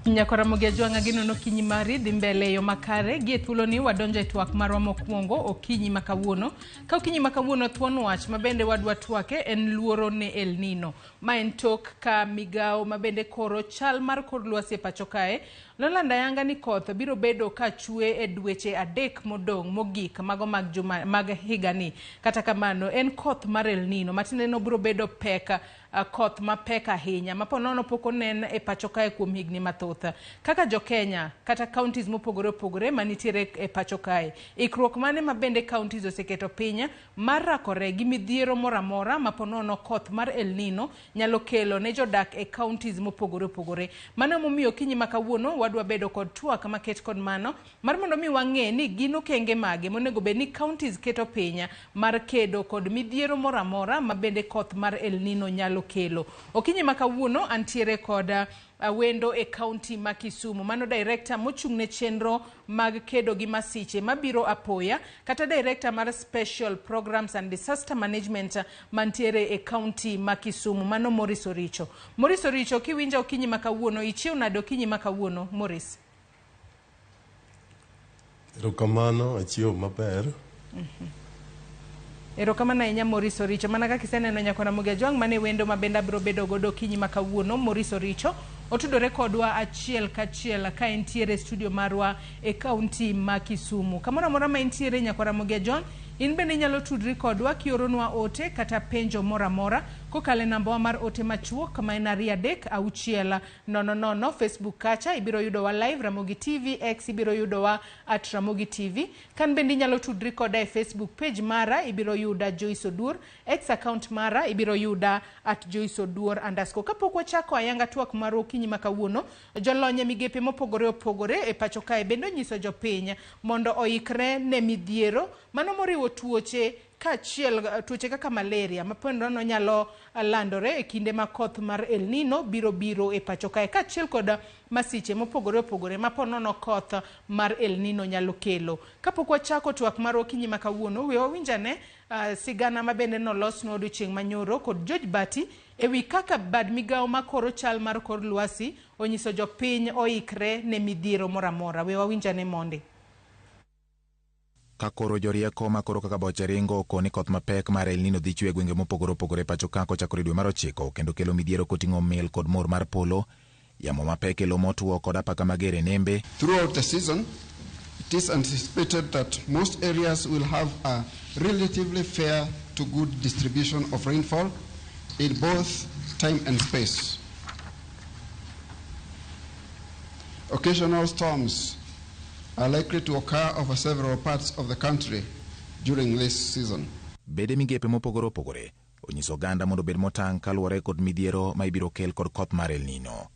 Nyakora Ramogi Ajwang' ageno okinyi mari dhi mbele e yo makare. Gi e thuoloni wadonjo e twak marwa mokwongo okinyi ma kawuono. Ka okinyi ma kawuono thuon wach ma bende wadwa twake en luoro ne El Nino. Ma en tok ka migawo ma bende koro chal mar kor lwasi e pacho kae nolando ayanga ni koth biro bedo ka chwe e dweche 3 modong' mogik mago mag juma mag higani. Kata kamano en koth mar El Nino matiende ni obiro bedo pek koth mapek ahinya ma ponono pok onen e pacho kae kuom higni mathoth. Kaka jo Kenya kata counties mopogore opogore manitiere e pacho kae, ikruok mane ma bende counties oseketo piny mar rakore gi midhiero moro amora ma ponono koth mar El Nino nyalo kelo ne jodak e counties mopogore opogore. Mano emomiyo okinyi ma kawuono wadwa bedo kod twak maket kod mano mar mondo mi wang'e ni gin okenge mage monego bed ni counties keto piny mar kedo kod midhiero moro amora ma bende koth mar El Nino nyalo kelo. Okinyi ma kawuono antiere kod wendo e county ma Kisumu, mano director mochung' ne chenro mag kedo gi masiche mabiro apoya kata director mar Special Programs and Disaster Management mantiere e county ma Kisumu, mano Maurice Oricho. Maurice Oricho, kiwinja okinyi ma kawuono, ichiew nade okinyi ma kawuono, Maurice? Erokamano, achiew maber. Erokamano ahinya Maurice Oricho. Mana kaka iseneno Nyakwa Ramogi Ajwang' mane wendo ma bende abiro bedo godo okinyi ma kawuono. Maurice Oricho otudore kodwa achiel kachiel ka entiere e studio marwa e kaunti ma Kisumu. Kamoro amora ma intiere Nyakwa Ramogi Ajwang', in bende inyalo tudri kodwa kioronwa ote kata penjo moro amora kokalo e nambawa mar ote machuok ma en 2 3 6 0 0. Facebook kacha ibiro yudowa live Ramogi TV, X ibiro yudowa at Ramogi TV. Kan bende inyalo tudri koda e Facebook page mara ibiro yuda Joyce Oduor, X account mara ibiro yuda at Joyce Oduor underscore. Kapok wachako ayanga twak marwa okinyi ma kawuono, jolony e migepe mopogore opogore e pacho kae bende onyiso jopiny mondo oikre ne midhiero mano moriwo tuoche kaachiel tuoche kaka malaria ma ponono nyalo landore e kinde ma koth mar El Nino biro biro e pacho kae kaachiel kod masiche mopogore opogore ma ponono koth mar El Nino nyalo kelo. Kapok wachako twak marwa okinyi ma kawuono, we wawinj ane sigana ma bende nolosnwa odiochieng' manyoro kod George Bati ewi kaka bad migawo makoro chal mar kor lwasi onyiso jopiny oikre ne midhiero moro amora. We wawinj ane mondi. Ka koro jorieko makoro kaka boche ringo okoni koth mapek mar El Nino dhi chwe e gwenge mopogore opogore pacho ka kochakore dwe mar 9 kendo kelo midhiero koting'o mil kod mor mar polo, yamo mapek e lowo motwo kod apaka mager e nembe. Throughout the season, it is anticipated that most areas will have a relatively fair to good distribution of rainfall in both time and space. Occasional storms are likely to occur over several parts of the country during this season. Bede migepe mopogore opogore onyiso oganda mondo obed motang' kaluwore kod midhiero ma ibiro kel kod koth mar El Nino.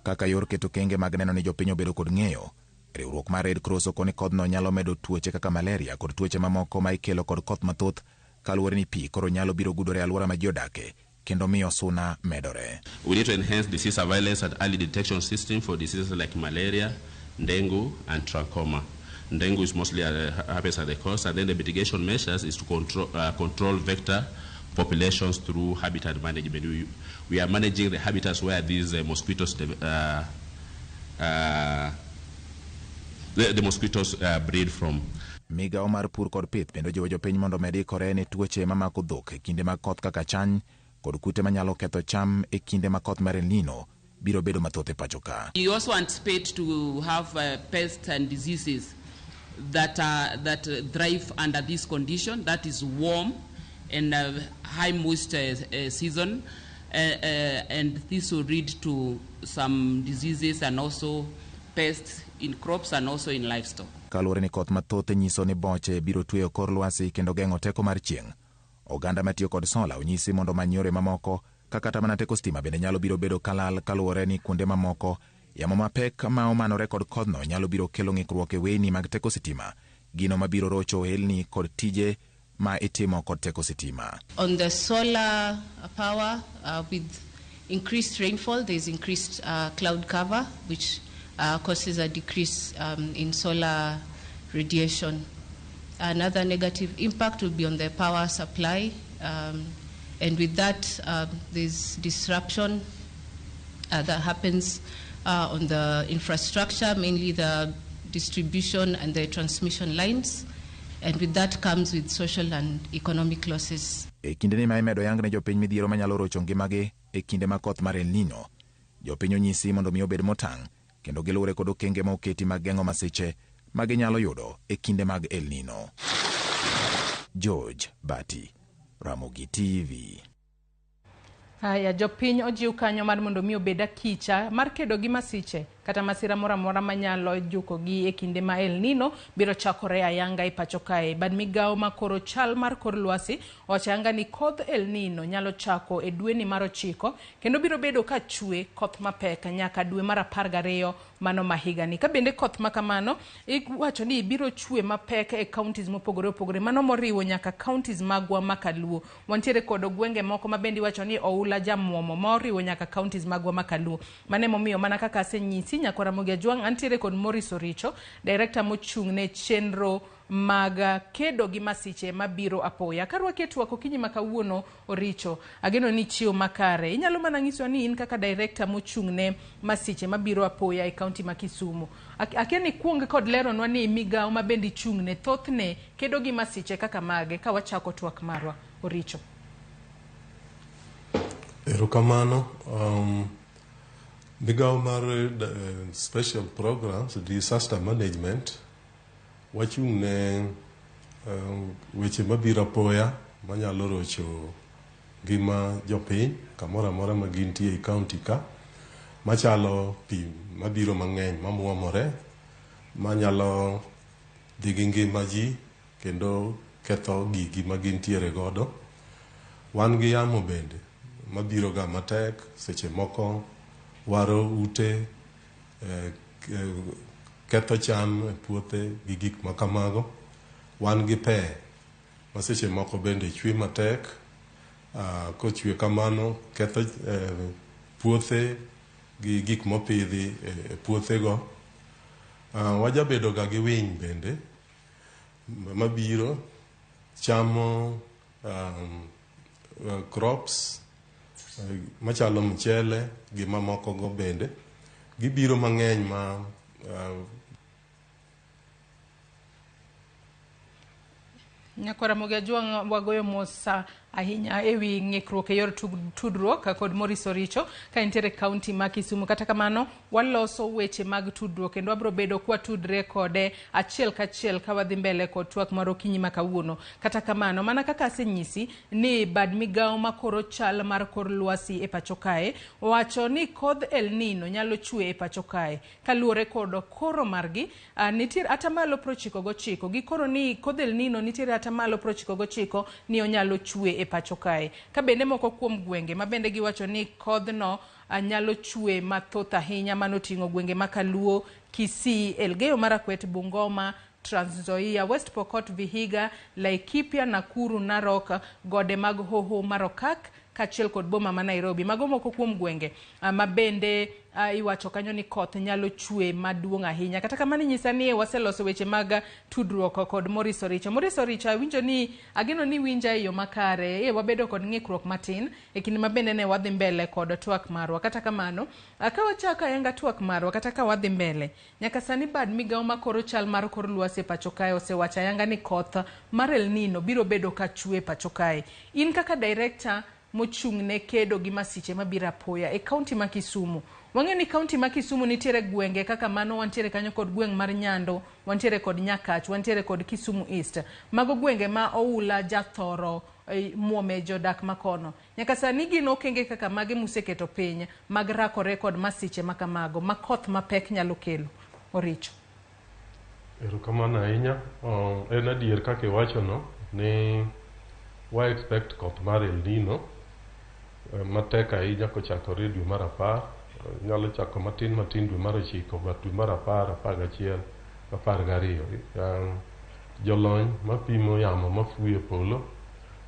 Kaka yor keto kenge mag neno ni jopiny obedo kod ng'eyo, riwruok mar Red Cross okoni kodhno nyalo medo tuoche kaka malaria kod tuoche mamoko ma ikelo kod koth mathoth kaluwore ni pi koro nyalo biro gudore e alwora ma ji odake kendo miyo suna medore. We need to enhance disease surveillance and early detection system for diseases like malaria, dengue, and trachoma. Dengue is mostly happens at the coast, and then the mitigation measures is to control vector populations through habitat management. We are managing the habitats where these mosquitoes the mosquitoes breed from. Migawo mar pur kod pith bende ojiwo jopiny mondo omed ikore ne tuoche mamako dhok e kinde mag koth kaka chany kod kute manyalo ketho cham e kinde ma koth mar El Nino biro bedo mathoth e pacho ka. We also anticipate to have pests and diseases that thrive under this condition, that is warm and high moisture season, and this will lead to some diseases and also pests in crops and also in livestock. Kaluwore ni koth mathoth nyiso ni boche biro tweyo kor lwasi kendo geng'o teko mar chieng'. Oganda matiyo kod sola onyisi mondo omany yore mamoko ka kata mana teko stima bende nyalo biro bedo kalal kaluwore ni kuonde mamoko yamo mapek ma omanore kod kodhno nyalo biro kelo ng'ikruok e weyni mag teko sitima, gino mabiro rocho ohelni kod tije ma itimo kod teko sitima. On the solar power, with increased rainfall, there's increased cloud cover, which causes a decrease in solar radiation. Another negative impact will be on the power supply, and with that, there's disruption that happens on the infrastructure, mainly the distribution and the transmission lines. And with that comes with social and economic losses. E kindeni ma imedo yang ne jopiny midhiero manyalo rocho ngimagi e kinde ma koth mar El Nino, jopiny onyisi mondo mi obed motang' kendo giluwre kod okenge ma oketi mag geng'o masiche ma ginyalo yudo e kinde mag El Nino. George Bati, Ramogi TV. Haya, jopiny ojiw kanyo mar mondo mi obed akicha mar kedo gi masiche kata masira moro amora manyalo jukogi e kinde ma El Nino biro chakore ayanga e pacho kae. Bad migawo ma koro chal mar kor lwasi owacho ayanga ni kodh El Nino nyalo chako e dweni mar 9 kendo biro bedo ka chwe koth mapek nyaka dwe mar 12 mano ma higani. Ka bende koth ma kamano iwacho ni biro chwe mapek e counties mopogore opogore, mano moriwo nyaka counties magwa ma Kaluo. Wantiere kod gwenge moko ma bende iwacho ni oula jamuomo moriwo nyaka counties magwa ma Kaluo. Mano emomiyo mana kaka asenyisi nyakwa Ramogi Ajwang', antiere kod Maurice Oricho, director mochung' ne chenro mag kedo gi masiche mabiro apoya. Karwaki e twak okinyi ma kawuono, Oricho, ageno ni chiew makare. Inyalo mana nyiswa ni in kaka director mochung' ne masiche mabiro apoya e kaunti ma Kisumu. Akia ni kuong kod leronwa ni migawo ma bende ichung' ne thothne kedo gi masiche kaka mage ka wachako twak marwa, Oricho. Erokamano. Migawo mar Special Programs Disaster Management wachung' ne weche mabiro apoya manyalo rocho ngima jopiny kamoro amora ma gintie e kaunti ka, machalo pi mabiro mang'eny mamuomore manyalo dhi gi ngima ji kendo ketho gigi ma gintiere godo. Wan gi yamo bende mabiro ga matek, seche moko waro ute, ketho cham e puothe gi gik ma kamago. Wan gi pe ma seche moko bende chwe matek, kochwe kamano ketho puothe gi gik mopidhi e puothego. Wajabedo ga gi winy bende mabiro chamo crops machalo mchele gi mamoko go bende. Gibiro mang'eny ma Nyakwa Ramogi Ajwang' wagoyo mos ahinya ewi ng'ikruok e yor tudruok kod Maurice Oricho ka entiere kaunti ma Kisumu. Kata kamano waloso weche mag tudruok kendo wabiro bedo kwatudre kode achiel kachiel ka wadhi mbele kod twak mar okinyi ma kawuono. Kata kamano mana kaka asenyisi ni bad migawo makoro chal mar kor lwasi e pacho kae owacho ni kodh El Nino nyalo chwe e pacho kae kaluwore kod koro margi. Nitiere atamalo 99 gikoro ni kodh El Nino nitiere atamalo 99 ni onyalo chwe e pacho kae. Ka bende moko kuom gwenge ma bende giwacho ni kodhno nyalo chwe mathoth ahinya manoting'o gwenge ma Kaluo, Kisii, Elgeyo Marakwet, Bungoma, Trans Nzoia, West Pokot, Vihiga, Laikipia, Nakuru, Narok, gode mag Hoho mar Okak kaachiel kod boma ma Nairobi. Mago moko kuom gwenge ma bende iwacho kanyo ni koth nyalo chwe maduong' ahinya. Kata kamano inyisa ni waseloso weche mag tudruok kod Maurice Oricho. Maurice Oricho, awinjo ni ageno ni winja e yo makare. Wabedo kod ng'ikruok matin e kinde ma bende ne wadhi mbele kod twak marwa. Kata kamano, ka wachako ayanga twak marwa kata ka wadhi mbele, nyaka sani bad migawo makoro chal mar kor lwasi e pacho kae osewacho ayanga ni koth mar El Nino biro bedo ka chwe e pacho kae. In kaka director mochung' ne kedo gi masiche mabiro apoya e kaunti ma Kisumu. Wang'eyo ni kaunti ma Kisumu nitiere gwenge kaka mano, wantiere kanyo kod gweng' mar Nyando, wantiere kod Nyakach, wantiere kod Kisumu East. Mago gwenge ma oula jathoro muome jodak makono. Nyaka sani gin okenge kaka mage museketo piny mag rakore kod masiche makamago ma koth mapek nyalo kelo. Oricho. Erokamano ahinya. En adier kaka iwachono ni wa expect koth mar El Nino matek ahinya kochakore dwe mar 10, nyalo chako matin matin dwe mar 9, but dwe mar 10, 11, 12. Jolony mapimo yamo mafuyo e polo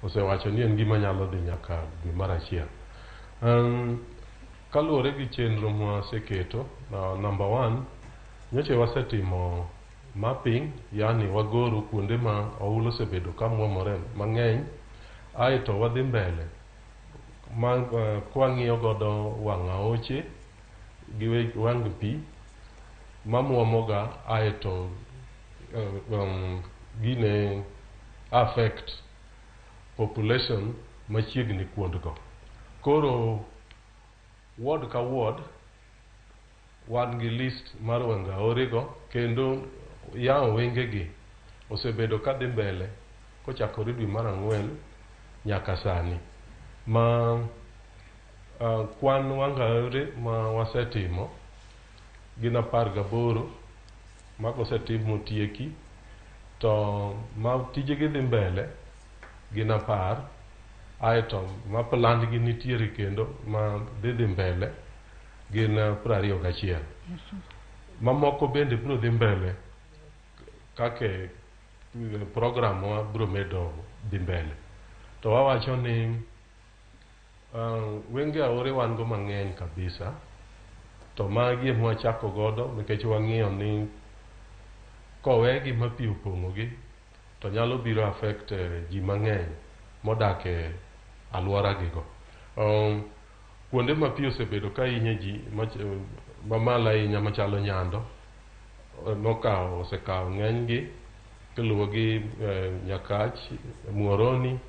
osewacho ni en gima nyalo dhi nyaka dwe mar 1. Kaluwore gi chenro mwaseketo, number 1, nyocha wasetimo mapping, yani wagoro kuonde ma oula osebedo ka muomore mang'eny, aeto wadhi mbele kwang'iyo godo wang' aoche, gi wang' pi mamuomoga aeto gine affect population machiegni kuondgo. Koro ward ka ward wan gi list mar wang' aorego, kendo yawo wengegi osebedo kadhi mbele kochakore dwe mar 4 nyaka sani ma kwan wang' aore ma wasetimo gin 18 mago osetim motieki, to ma tijegi dhi mbele gin 10, aeto ma plan gi nitiere kendo ma dhi mbele gin 21. Mamoko bende biro dhi mbele kaka program wa biro medo dhi mbele. To wawacho ni wenge aore wan go mang'eny kabisa, to magi ema wachako godo nikech wang'iyo ni kowegi ma pi opong'ogi to nyalo biro affect ji mang'eny modak e alwora gigo. Kuonde ma pi osebedo ka hinyo ji mamalo ahinya machalo Nyando osekawo ng'enygi, kiluwo gi Nyakach, Muhoroni,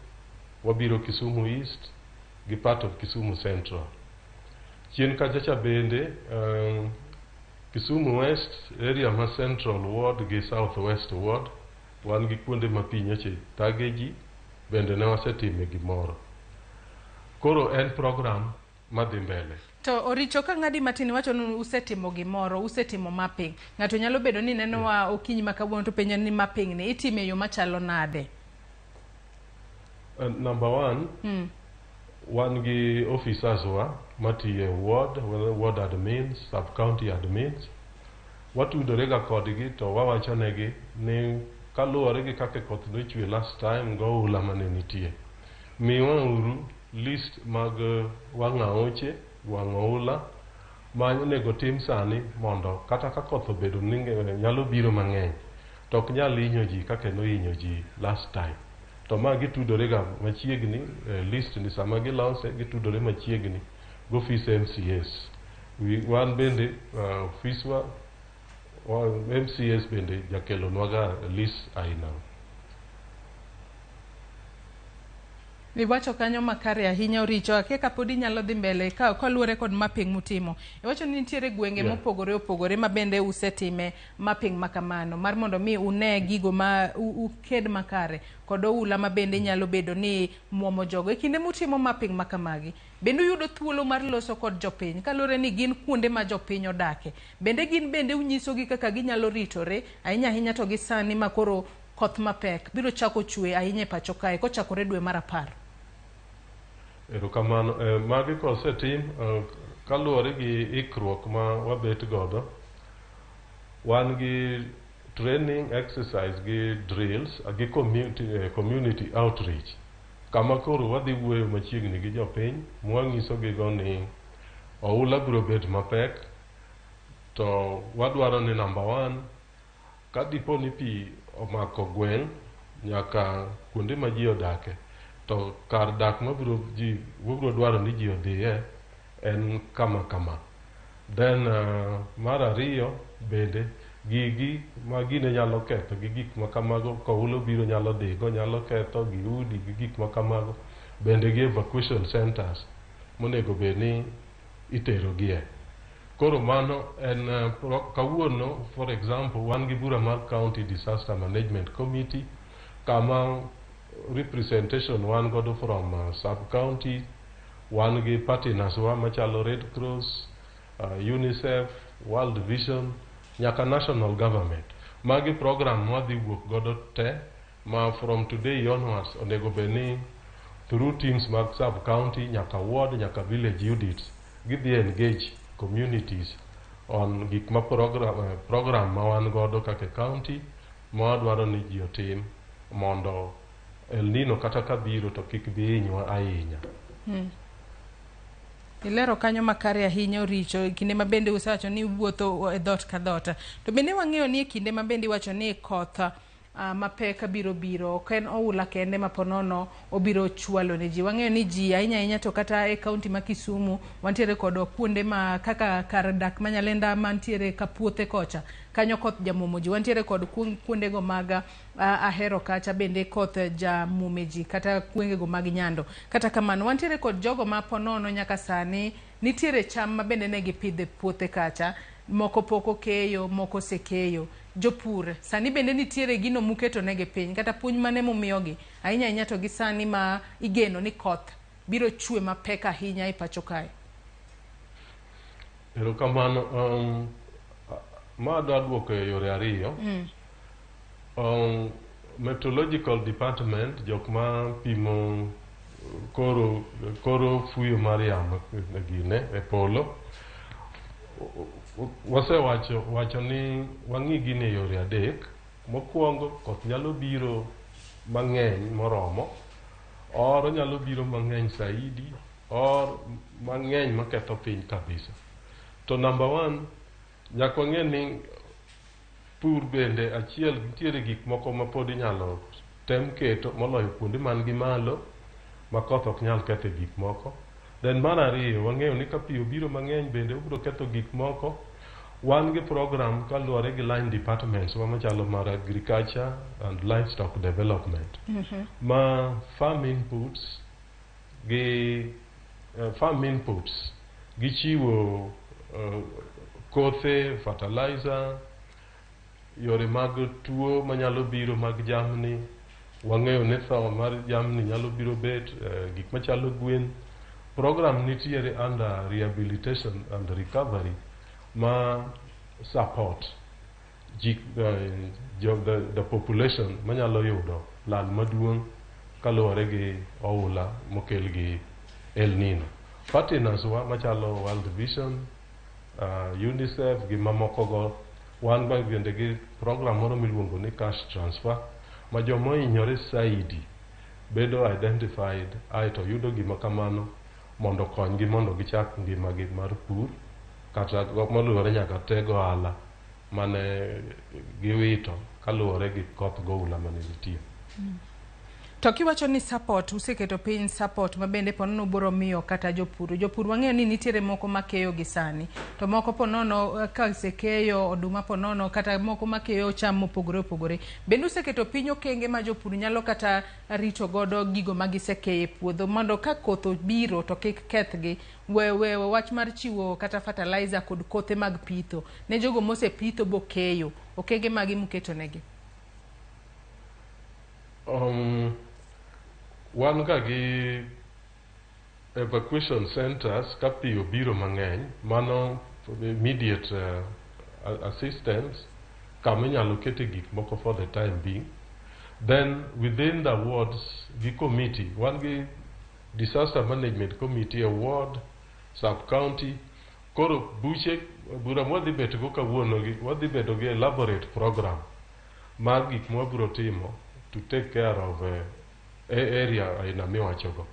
wabiro Kisumu East gi part of Kisumu Central. Chien kacha cha bende Kisumu West area ma Central Ward gi South West Ward wan gi kuonde ma pi nyocha thage ji, bende ne wasetime gimoro. Koro en program madhi mbele. To Oricho, ka ng'adi matin iwacho ni usetimo gimoro, usetimo mapping. Ng'ato nyalo bedo ni nenowa okinyi ma kawuono to penjo ni mapping ni itime e yo machalo nade? Number one, wan gi officers wa matiyo e ward, ward admins, sub county admins. Watudore ga kodgi to wawacho negi ni kaluwore gi kaka koth nochwe last time go oula mane nitie, miwa uru list mag wang' aoche, wang' oula ma onego tim sani mondo kata ka koth obedo ni nyalo biro mang'eny to ok nyal hinyo ji kaka nohinyo ji last time. To ma gitudore ga machiegni, list ni sama gilose gitudore machiegni gi ofis MCAs. Wan bende ofiswa MCAs bende jakelonwa ga list aina. Iwacho kanyo makare ahinya, Oricho. Akia kapod inyalo dhi mbele ka kaluwore kod mapping mutimo. Iwacho ni nitiere gwenge mopogore opogore ma bende usetime mapping makamano mar mondo mi une gigo ma uked makare kod oula ma bende nyalo bedo ni muomo jogo. E kinde mutimo mapping makamagi, bende uyudo thuolo mar loso kod jopiny kaluwore ni gin kuonde ma jopiny odake. Bende gin bende unyisogi kaka ginyalo ritore ahinya ahinya to gi sani ma koro koth mapek biro chako chwe ahinya e pacho kae kochakore dwe mar 10. Erokamano. Magi kosetim kaluwore gi ikruok ma wabet godo, wan gi training exercise gi drills gi community outreach kama koro wadhi wuoyo machiegni gi jopiny mwanyisogigo ni oula biro bet mapek, to wadwaro ni number 1 ka dipo ni pi omako gweng' nyaka kuonde ma ji odake, to kar dak mabiro ji wabiro dwaro ni ji odhiye en kama kama. Then mar 2 bende gigi ma gine nyalo ketho gi gik ma kamago koula biro nyalo dhigo nyalo ketho gi udi gi gik ma kamago, bende gi evacuation centers monego bed ni iterogie. Koro mano en kawuono, for example, wan gi bura mar County Disaster Management Committee kama representation wan godo from sub county, wan gi partners wa machalo Red Cross, UNICEF, World Vision, nyaka national government. Magi program mwadhi wuok godo te ma from today onwards onego bed ni through teams mag sub county nyaka ward nyaka village units gidhi engage communities on gik ma program ma wan godo kaka county ma wadwaro ni ji otim mondo El Nino kata kabiro to kik bi hinywa ahinya. Ilero kanyo makare ahinya, Oricho. E kinde ma bende usewacho ni wuotho e dhoot ka dhoot, to bende wang'eyo ni e kinde ma bende iwacho ni koth Mapek biro biro ok en oula kende ma ponono obiro chwalo ne ji. Wang'eyo ni ji ahinya ahinya to kata e kaunti ma Kisumu wantiere kod kuonde ma kaka kar dak ma Nyalenda mantiere ka puothe kocha kanyo koth jamuomo ji. Wantiere kod kuondego mag Ahero kacha bende koth jamuome ji kata gwengego mag Nyando. Kata kamano wantiere kod jogo ma ponono nyaka sani nitiere cham ma bende ne gipidho e puothe kacha, moko pok okeyo, moko osekeyo. Jopur sani bende nitiere gino muketo negi piny kata puonj mane mumiyogi ahinya ahinya to gi sani ma igeno ni koth biro chwe mapek ahinya e pacho kae? Erokamano. Ma adwa duoko e yore ariyo. Meteorological department, jok ma pimo koro fuyo mar yamo gine e polo, wasewacho wacho ni wang'i gini e yore adek. Mokwongo, koth nyalo biro mang'eny moromo, or nyalo biro mang'eny saidi, or mang'eny maketho piny kabisa. To number one, nyaka wang'e ni pur bende achiel nitiere gik moko ma pod inyalo tem keto moloyo kuonde man gi malo ma koth ok nyal ketho gik moko. Then mar ariyo, wang'eyo ni ka pi obiro mang'eny bende obiro ketho gik moko. Wan gi program kaluwore gi line departments wa machalo mar agriculture and livestock development ma farm inputs gi farm inputs gichiwo kothe, fertilizer, yore mag tuo manyalo biro mag jamni. Wang'eyo ni tho mar jamni nyalo biro bet, gik machalo gwen. Program nitiere under rehabilitation and recovery ma support ji, the population manyalo yudo lal maduong' kaluwore gi oula mokel gi El Nino. Partners wa machalo World Vision, UNICEF gi mamoko go, wan ba bende gi program moro miluongo ni cash transfer ma joma ohinyore saidi bedo identified aeto yudo gima kamano mondo okonygi mondo gichak ngimagi mar pur kata moluwore nyaka te gohala mane giwito kaluwore gi koth goula mane nitie. To kiwacho ni support, useketo piny support ma bende ponono biro miyo kata jopur. Jopur wang'eyo ni nitiere moko makeyo gi sani, to moko ponono ka osekeyo oduma ponono kata moko makeyo cham mopogore opogore. Bende useketo piny okenge ma jopur nyalo kata rito godo gigo ma gisekeyo e puodho mondo ka koth obiro to kik kethgi. We wach mar chiwo kata fertilizer kod kothe mag pitho ne jogo mosepitho bokeyo, okenge mage muketo negi? Wan ga gi evacuation centers ka pi obiro mang'eny, mano immediate assistance kama inyalo kete gik moko for the time being. Then within the wards gi committee, wan gi disaster management committee e ward, sub county. Koro buche bura mwadhi bet go kawuono gi wadhi bedo gi elaborate program mar gik mwabiro timo to take care of area aina miwachogo.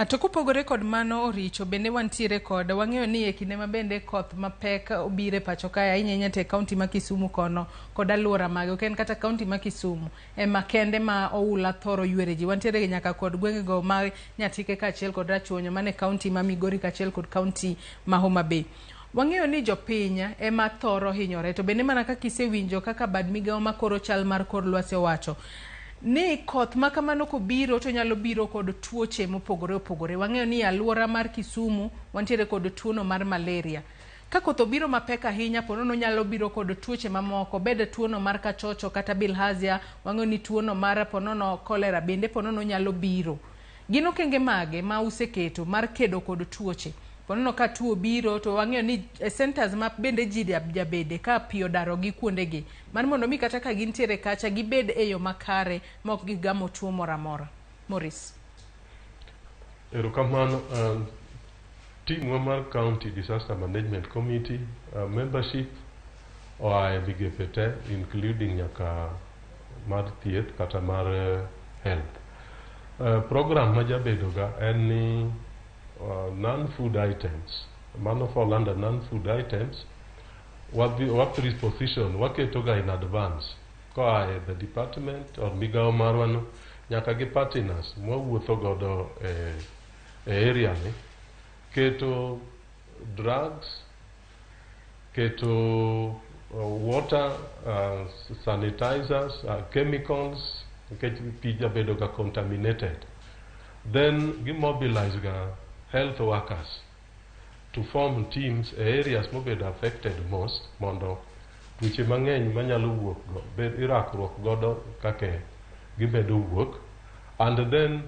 To kopogore kod mano Oricho, bende wantiere kod wang'eyo ni e kinde ma bende koth mapek obiro e pacho kae ahinya ahinya to e kaunti ma Kisumu kono kod aluora mage, ok en kata kaunti ma Kisumu ema kende ma oula thoro ywere ji, wantiere nyaka kod gwengego ma Nyatike kaachiel kod Rachuonyo mane kaunti ma Migori kaachiel kod kaunti ma Homa Bay. Wang'eyo ni jopiny ema thoro hinyore, to bende mana kaka isewinjo kaka bad migawo makoro chal mar kor lwasi owacho ni koth ma kamano kobiro to nyalo biro kod tuoche mopogore opogore. Wang'eyo ni aluora mar Kisumu wantiere kod tuono mar malaria. Ka koth obiro mapek ahinya, ponono nyalo biro kod tuoche mamoko, bed tuono mar kachocho kata bilharzia, wang'eyo ni tuono mar ponono cholera bende ponono nyalo biro. Gin okenge mage ma useketo mar kedo kod tuoche? Ponono ka tuo biro to wang'eyo ni e centers ma bende ji jabede ka pi odaro gi kuondegi, mar mondo mi kata ka gintiere kacha gibed e yo makare ma ok gigamo tuo moro amora. Maurice. Erokamano. Team wa mar County Disaster Management Committee membership oa e migepe te including nyaka mar thieth kata mar health. Program ma jabedo ga en ni non-food items, mano fall under non-food items, Wadhi wa preposition, waketo ga in advance koa e the department or migawo marwa no nyaka gi partners mwawuotho godo e area ni, keto drugs, keto water, sanitizers, chemicals, nikech pi jabedo ga contaminated. Then gi mobilize ga health workers to form teams e areas mobedo affected most, mondo tuoche mang'eny manyalo wuok go bed irakruok godo kaka gimedo wuok. And then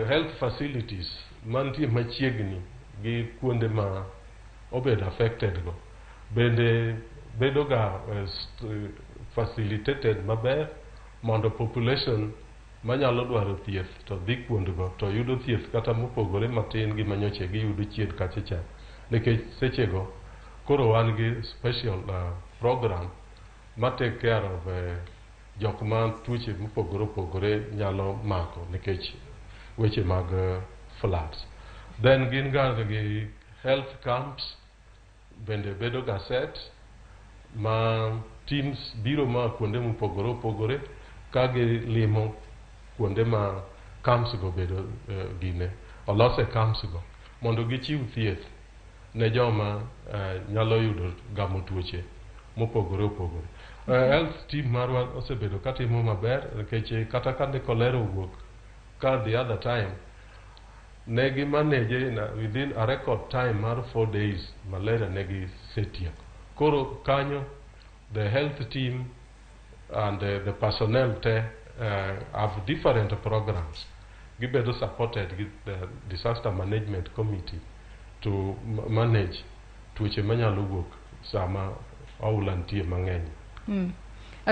health facilities mantie machiegni gi kuonde ma obedo affected go bende bedo ga facilitated maber, mondo population manyalo dwaro thieth to dhi kuondgo to yudo thieth kata mopogore matin gi manyocha giyudo chien kacha cha, nikech sechego koro wan gi special program ma take care of jok ma tuoche mopogore opogore nyalo mako nikech weche mag floods. Then gin ga gi health camps bende bedo ga set ma teams biro ma kuonde mopogore opogore ka gilimo kuonde ma camps go bedo gine olose camps go mondo gichiw thieth ne joma nyalo yudo gamo tuoche mopogore opogore. Health team marwa osebedo katimo maber, nikech kata kane cholera owuok ka the other time, ne gi manage within a record time mar 4 days, malaria ne gisetieko. Koro kanyo the health team and the personnel te have different programs, gibedo supported gi the disaster management committee to manage tuoche manyalo wuok sama oula nitie mang'eny.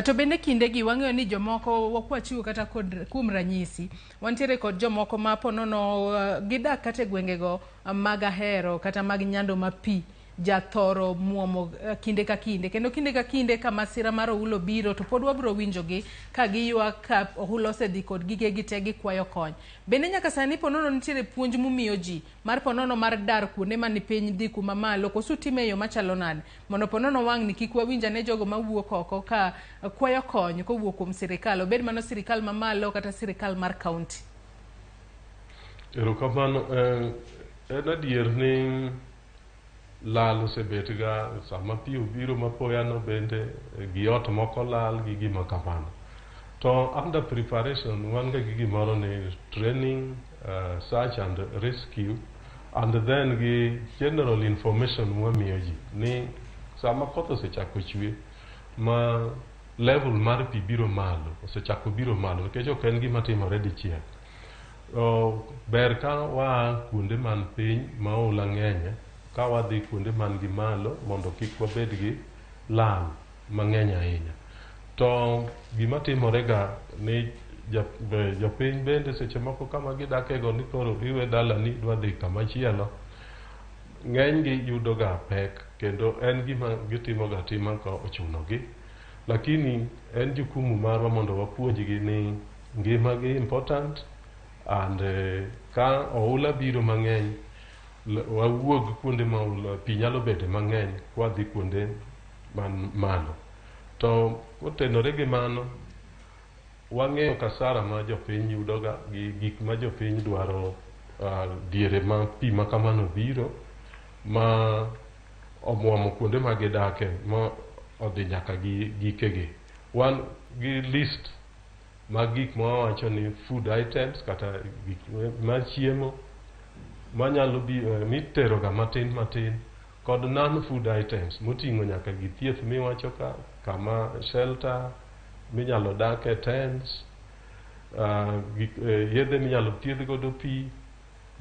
To bende kindegi wang'eyo ni jomoko wakwachiwo kata kod kuom ranyisi, wantiere kod jomoko ma ponono gidak kata e gwengego mag Ahero kata mag Nyando ma pi jathoro muomo kinde ka kinde, kendo kinde ka kinde ka masira mar ohulo biro to pod wabiro winjogi ka giywak ka ohulo osedhi kod gigegi te, gikwayo kony. Bende nyaka sani ponono nitiere puonj mumiyo ji mar ponono mar dar kuonde mani piny dhi kuma malo, koso utime e yo machalo nade mondo ponono wang' ni kik wawinj ane jogo mawuok oko ka kwayo kony kowuok kuom sirikal, obed mano sirikal mamalo kata sirikal mar kaunti? Erokamano. En adier ni lal osebet ga sama pi obiro mapoya no, bende gi ot moko lal gi gima kamano. To under preparation wan ga gi gimoro ni training, search and rescue, and then gi general information mwamiyo ji ni sama koth osechako chwe ma level mar pi biro malo, osechako biro malo, nikech ok en gima timore dichiel. Ber ka waa kuonde man piny ma oula ng'enye ka wadhi kuonde man gi malo, mondo kik wabed gi lal mang'eny ahinya. To gima timore ga ni jopiny bende seche moko kama gidake go ni koro iwe dalani idwa dhi kama chielo, ng'eny gi yudo ga pek, kendo en gima gitimo ga tima ka ochuno gi. Lakini en jukumu marwa mondo wapuonjgi ni ngima gi important, and ka oula biro mang'eny, wawuog kuonde ma oula pi nyalo bede mang'eny kwadhi kuonde man malo. To kotenore gi mano, wang'eyo kasara ma jopiny yudoga gi gik ma jopiny dwaro diere ma pi ma kamano biro ma omuomo kuonde ma gidake ma odhi nyaka gi gikegi. Wan gi list mag gik ma wawacho ni food items kata gik ma chiemo manyalo bi mitero ga matin matin, kod non food items moting'o nyaka gi thieth miwacho ka kama, shelter minyalo dake, tents, gik, yedhe minyalo thiedh godo pi,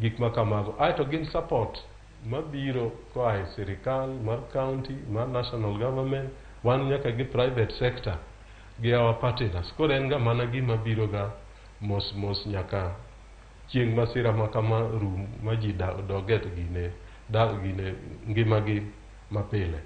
gik ma kamago. Aeto gin support mabiro koa e sirikal mar county, mar national government, wan nyaka gi private sector gi our partners. Koro en ga mana gima biro ga mos mos nyaka chieng' masira ma kama rum ma ji dog e gine, gine ngimagi mapile.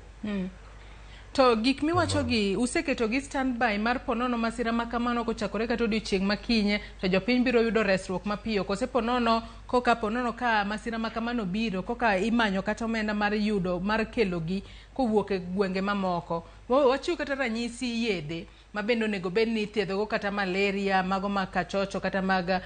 To gik miwachogi useketo gi standby mar ponono masira ma kamano kochakore kata odiochieng' makinye to jopiny biro yudo resruok mapiyo kose ponono koka ponono ka masira ma kamano biro koka imanyo kata omenda mar yudo mar kelogi kowuok e gwenge mamoko. Wachiw kata ranyisi yedhe ma bende onego bed ni ithiedhogo kata malaria, mago mag kachocho kata mag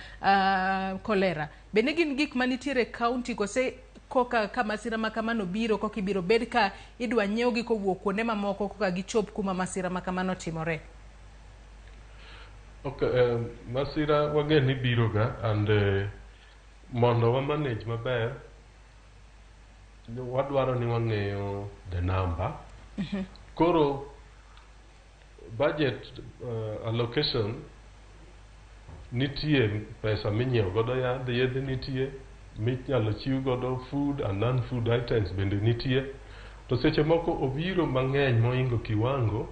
kolera. Bende gin gik manitiere e county kose koka ka masira ma kamano biro koka ibiro bed ka idwa nyiewgi kowuok kuonde mamoko koka gichop kuma masira ma kamano timore? Okay, masira wagen ni biro ga and mondo wa manage maber wadwaro ni wang'eyo the number. Koro budget allocation nitie pesa minyiewo godo yath, yedhe nitie, minyalo chiw godo food and non-food items bende nitie. To seche moko obiro mang'eny moingo kiwango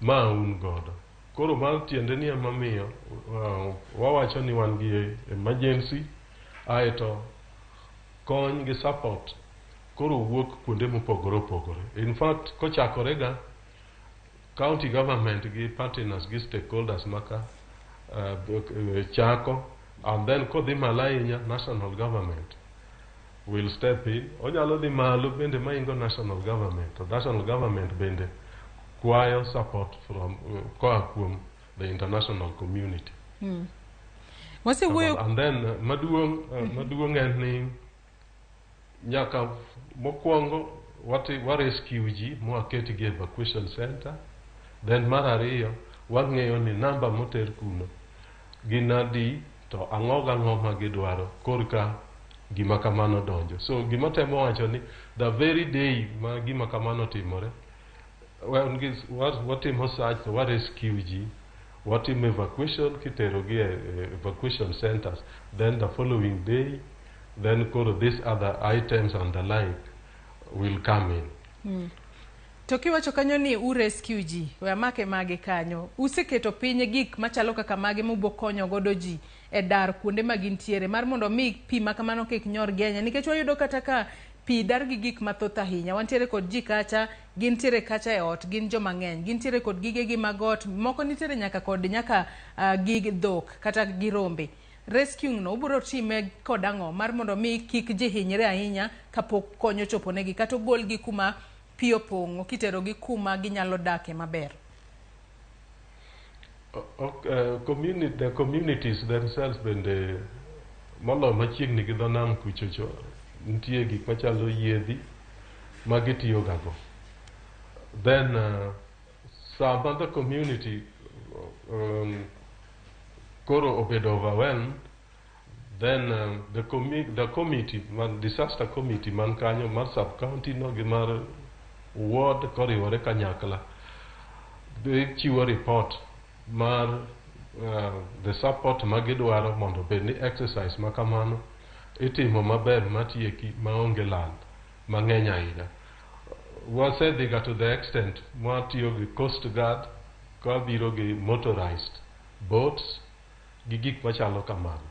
ma un godo. Koro mar tiende ni emomiyo wawacho ni wan gi emergency aeto kony gi support koro wuok kuonde mopogore opogore. In fact, kochakore ga county government gi partners gi stakeholders maka chako and then kodhi malo ahinya national government will step in. Onyalo dhi malo bende maingo national government. To national government bende kwayo support from koa kuom the international community. Wasewuoyo And then maduong' en ni nyaka mokwongo wa rescue ji mwaketgi e evacuation center. Then mar ariyo wang'eyo ni namba moter kuno gin adi to ang'o gang'o ma gidwaro korka gima kamano donjo. So gima temo wacho ni the very day ma gima kamano timore watimo search to wa rescue ji, watimo evacuation kiterogi e evacuation centers, then the following day then koro these other items and the like will come in. To kiwacho kanyo ni u rescue ji, we amake mage kanyo. Useketo piny gik machalo kaka mage mubo konyo godo ji e dar kuonde ma gintiere mar mondo mi pi ma kamano kik nyor gi ahinya nikech wayudo kata ka pi dar gi gik mathoth ahinya. Wantiere kod ji kacha, gintiere kacha e ot, gin joma ng'eny, gintiere kod gigegi mag ot, moko nitiere nyaka kod nyaka gig dhok kata gi rombe. Rescuing no ubiro time kod ang'o mar mondo mi kik ji hinyre ahinya kapok kony ochopo negi kata ogolgi kuma pi opong'o kiterogi kuma ginyalo dake maber? The communities themselves bende moloyo machiegni gi dho nam kuchocho nitie gik machalo yiedhi ma gitiyo ga go. Then sama the community koro obedo overwhelmed, then the committee man, disaster committee man kanyo mar sub county no gi mar ward koriwore kanyakla dhi chiwo report mar the support ma gidwaro mondo obed ni exercise ma kamano itimo maber matieki maonge lal mang'eny ahinya. Wasedhiga to the extent mwatiyo gi coast guard ka biro gi motorized boats gi gik machalo kamano.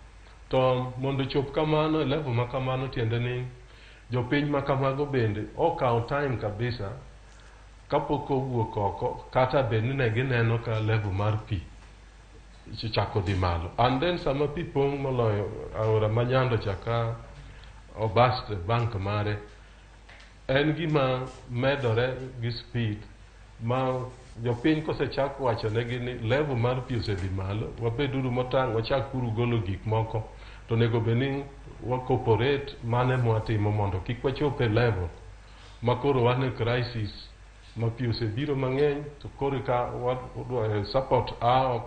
To mondo chop kamano e level ma kamano tiende ni jopiny ma kamago bende okawo time kabisa kapok owuok oko kata bed ni ne gineno ka level mar pi chako dhi malo. And then sama pi pong' moloyo aora ma Nyando cha ka oburst bank mare en gima medore gi speed ma jopiny kosechak wacho negi ni level mar pi osedhi malo, wabeduru motang', wachak uru golo gik moko to onego bed ni wa cooperate mane mwatimo mondo kik wachop e level ma koro wan e crisis ma pi osebiro mang'eny to koro ka support a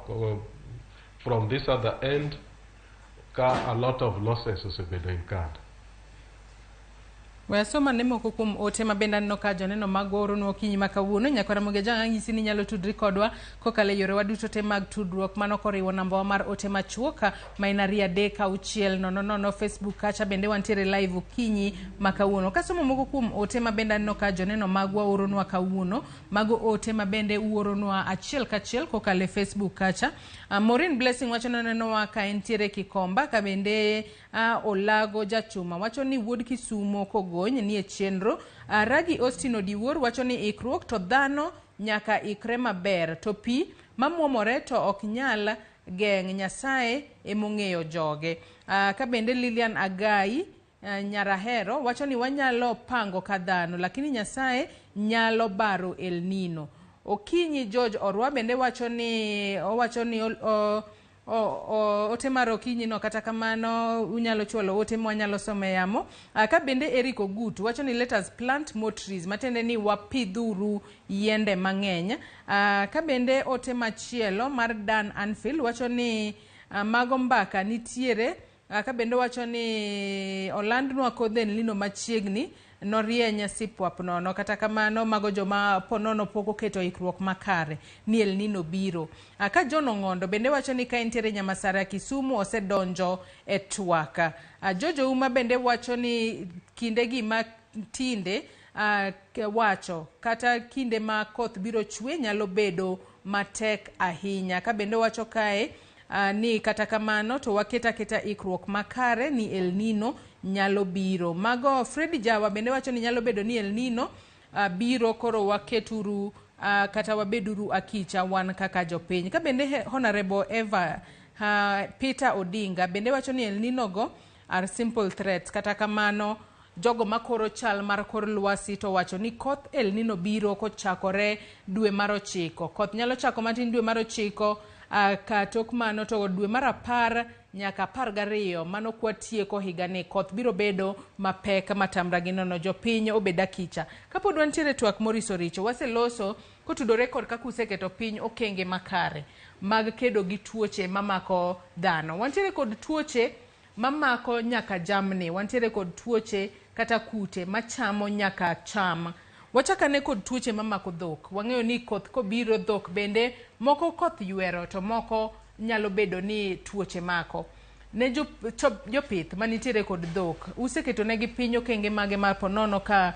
from this other end ka a lot of losses osebedo incurred. We asoma ne moko kuom ote ma bende aneno ka joneno mag oronwa okinyi ma kawuono. Nyakwara Mogeja anyisi ni inyalo tudri kodwa kokalo e yorewa duto te mag tudruok mano koriwo nambawa mar ote machuok ma en 23600. Facebook kacha bende wantiere live okinyi ma kawuono. Kasomo moko kuom ote ma bende aneno ka joneno magwa oronwa kawuono, mago ote ma bende uoronwa achiel kachiel kokalo e Facebook kacha. Maureen Blessing wacho ni onenowa ka entiere Kikomba, ka bende Olago Jachuma wacho ni wuod Kisumo Kogo Karachuony nie chenro. Ragi Austin Odiwuor wacho ni ikruok to dhano nyaka ikre maber to pi mamuomore to ok nyal geng' Nyasaye emong'eyo joge. Ka bende Lilian Agai Nyarahero wacho ni wanyalo pango ka dhano lakini Nyasaye nyalo baro El Nino. Okinyi George Orwa bende wacho ni owacho ni ote mar okinyi no kata kamano unyalo chwalo ote mwanyalo somo e yamo. Ka bende Eric Ogutu wacho ni let us plant more trees, matiende ni wapidhuru yiende mang'eny. Ka bende ote machielo mar Dan Anfield wacho ni mago mbaka nitiere. Ka bende wacho ni olandnwa kodh El Nino machiegni norieny sipwap nono. Kata kamano mago joma ponono pok oketo ikruok makare ni El Nino biro. Ka John Ong'ondo bende wacho ni ka entiere Nyamasara Kisumu osedonjo e twak. George Ouma bende wacho ni kindegi ma tinde wacho kata kinde ma koth biro chwe nyalo bedo matek ahinya. Ka bende wacho kae ni kata kamano to waket aketa ikruok makare ni El Nino nyalo biro. Mago Freddy Jawa bende wacho ni nyalo bedo ni El Nino biro, koro waketuru kata wabeduru akicha wan kaka jopiny. Ka bende Honorable Eva Peter Odinga bende wacho ni El Nino go are simple threats. Kata kamano jogo makoro chal mar kor lwasi to wacho ni koth El Nino biro kochakore dwe mar 9. Koth nyalo chako matin dwe mar 9, ka tok mano to dwe mar 10 nyaka 12 mano kwatieko higani koth biro bedo mapek matamra gi nono. Jopiny obed akicha. Kapod wantiere twak Maurice Oricho, waseloso kotudore kod kaka useketo piny okenge makare mag kedo gi tuoche mamako dhano. Wantiere kod tuoche mamako nyaka jamni, wantiere kod tuoche kata kute machamo nyaka cham. Wachakane kod tuoche mamako dhok. Wang'eyo ni koth kobiro dhok bende moko koth ywero to moko nyalo bedo ni tuoche mako. Ne jopith manitiere kod dhok, useketo negi piny okenge mage ma ponono ka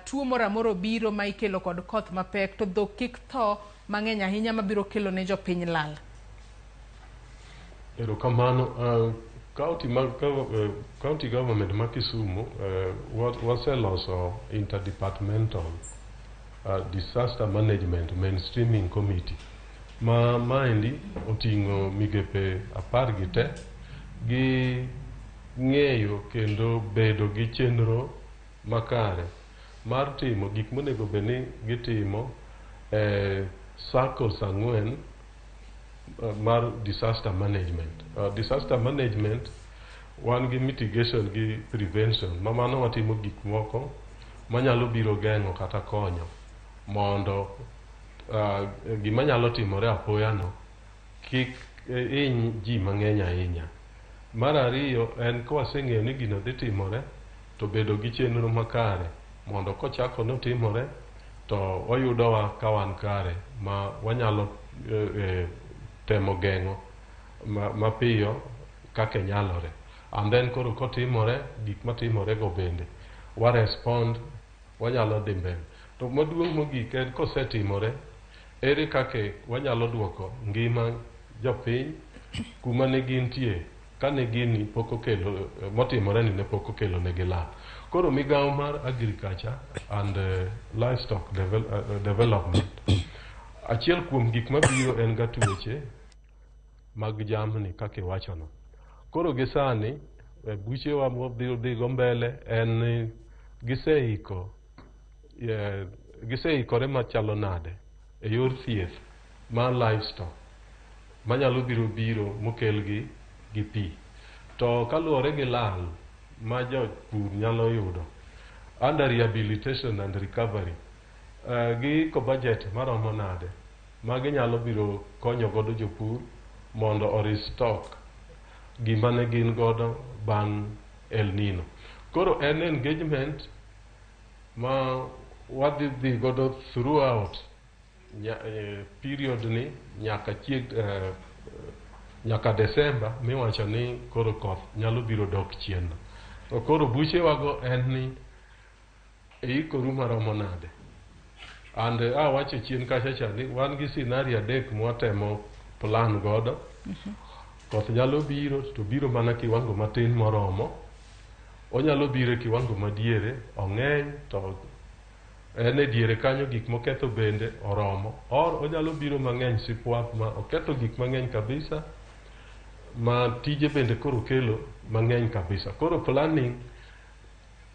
tuo moro amora obiro ma ikelo kod koth mapek to dhok kik tho mang'eny ahinya mabiro kelo ne jopiny lal? Erokamano. County government ma Kisumu waseloso interdepartmental disaster management mainstreaming committee ma maendi oting'o migepe 10 gi te gi ng'eyo kendo bedo gi chenro makare mar timo gik monego bed ni gitimo e circles 4 mar disaster management. Disaster management wan gi mitigation gi prevention ma mano watimo gik moko manyalo biro geng'o kata konyo mondo gima nyalo timore apoya no kik hiny ji mang'eny ahinya. Mar ariyo en kwaseng'eyo ni gino dhi timore to bedo gi chenro makare mondo kochako notimore to oyudowa ka wan kare ma wanyalo temo geng'o mapiyo kaka nyalore. And then koro kotimore gik matimore go bende wa respond, wanyalo dhi mbele. To maduong' mogik en kosetimore, ere kaka wanyalo duoko ngima jopiny kuma ne gintie kane gini pok okelo motimore ni ne pok okelo negi lal. Koro migawo mar agriculture and livestock development, achiel kuom gik mabiro en ga tuoche mag jamni kaka iwachono. Koro gi sani buchewa mwadhi go mbele en ni giseikore machalo nade e yor thieth mar livestock manyalo biro mokel gi pi. To kaluwore gi lal ma jopur nyalo yudo under rehabilitation and recovery, giiko budget maromo nade ma ginyalo biro konyo godo jopur mondo o restock gima ne gin godo bang' El Nino. Koro en engagement ma wadhi dhi godo throughout period ni nyaka chieg nyaka December miwacho ni koro koth nyalo biro dok chien. To koro buchewago en ni ikoru maromo nade. And awacho chien kacha cha ni wan gi scenario 3 mwatemo plan godo. Koth nyalo biro to biro mana kiwango matin moromo. Onyalo biro e kiwango madiere, ong'eny to en e diere kanyo gik moketho bende oromo. Or onyalo biro mang'eny sipwap ma oketho gik mang'eny kabisa ma tije bende koro kelo mang'eny kabisa. Koro planning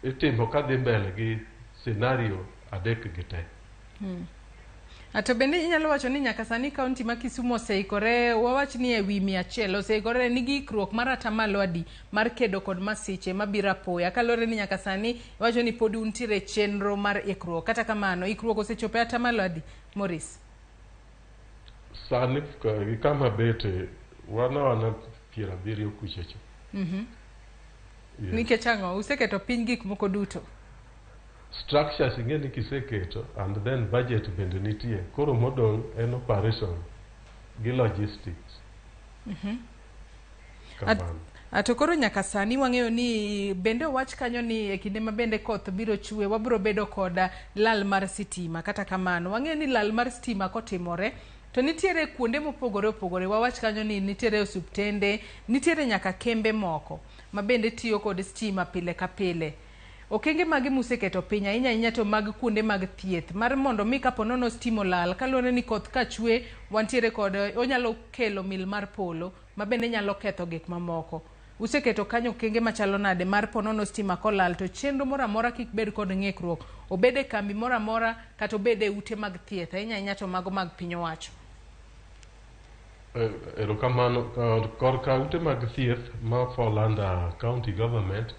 itimo kadhi mbele gi scenario adek gi te. To bende inyalo wacho ni nyaka sani kaunti ma Kisumu oseikore, wawach ni ewi 100 oseikore nigi ikruok mar atamalo adi mar kedo kod masiche mabiro apoya, kaluwore ni nyaka sani iwacho ni pod untiere e chenro mar ikruok. Kata kamano, ikruok osechopo e atamalo adi, Maurice? Sani gi kama bete wan awana 70 kuchocho. Yes. Nikech ang'o? Useketo piny gik moko duto. Structures ing'e ni kiseketo and then budget bende nitie. Koro modong' en operation gi logistics. Kamano. To koro nyaka sani wang'eyo ni bende owach kanyo ni e kinde ma bende koth biro chwe wabiro bedo kod lal mar sitima. Kata kamano wang'eyo ni lal mar sitima kotimore to nitiere kuonde mopogore opogore. Wawach kanyo ni nitiere osuptende, nitiere nyaka kembe moko ma bende tiyo kod stima pile ka pile. Okenge mage museketo piny ahinya ahinya to mag kuonde mag thieth mar mondo mi kapo nono stima olal kaluwore ni koth kachwe wantiere kod onyalo kelo mil mar polo ma bende nyalo ketho gik mamoko. Useketo kanyo okenge machalo nade mar po nono stima kolal to chenro moro amora kik bed kod ng'ikruok, obed e kambi moro amora kata obed e ute mag thieth ahinya ahinya to mago mag piny owacho. Erokamano. Korka ute mag thieth ma fall under county government,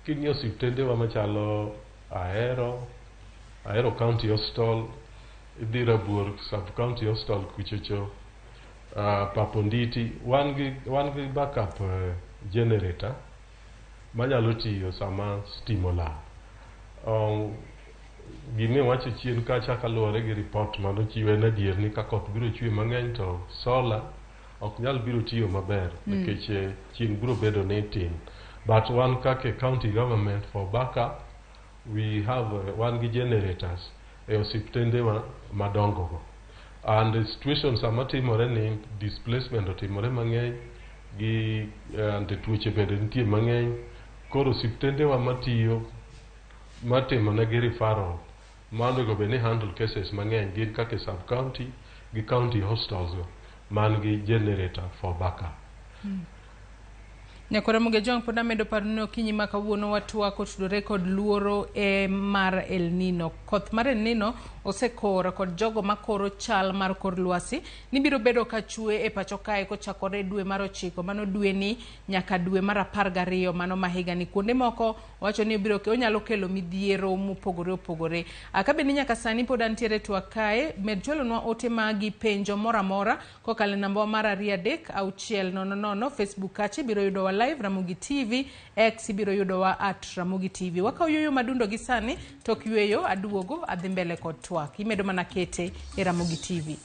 king'iyo osiptendewa machalo Ahero, Ahero County Hospital, idhi Rabuor Sub County Hospital kuchocho, Paponditi, wan gi backup generator manyalo tiyo sama stima olal. Gimiwacho chien kacha kaluwore gi report manochiw en adier ni ka koth biro chwe mang'eny to solar ok nyal biro tiyo maber nikech chieng' biro bedo ni tin. But wan kaka county government, for backup we have wan gi generators e osiptendewa madongo go. And the situation sama timore ni displacement otimore mang'eny gi and tuoche bende nitie mang'eny, koro osiptendewa matiyo matimo negi referral ma onego bed ni handle cases mang'eny gin kaka sub county gi county hospitals go man gi generator for backup. Nyakora Mugejwang' pod amedo paro ni okinyi ma kawuono watwak otudore kod luoro e mar El Nino. Koth mar El Nino osekoro kod jogo makoro chal mar kor lwasi ni biro bedo ka chwe e pacho kae kochakore dwe mar 9 mano dwe ni nyaka dwe mar 12 mano ma higani. Kuonde moko wacho ni obiro onyalo kelo midhiero mopogore opogore. Ka bende nyaka sani pod antiere twak kae, med chwalonwa ote magi, penjo moro amora kokalo e namba wa mar 23600. Facebook kacha ibiro yudowa live Ramogi TV, X ibiro yudowa @RamogiTV. Wakawo yueyo madundo gi sani, tok yueyo aduogo adhi mbele kod twak. Imedo mana kete e Ramogi TV.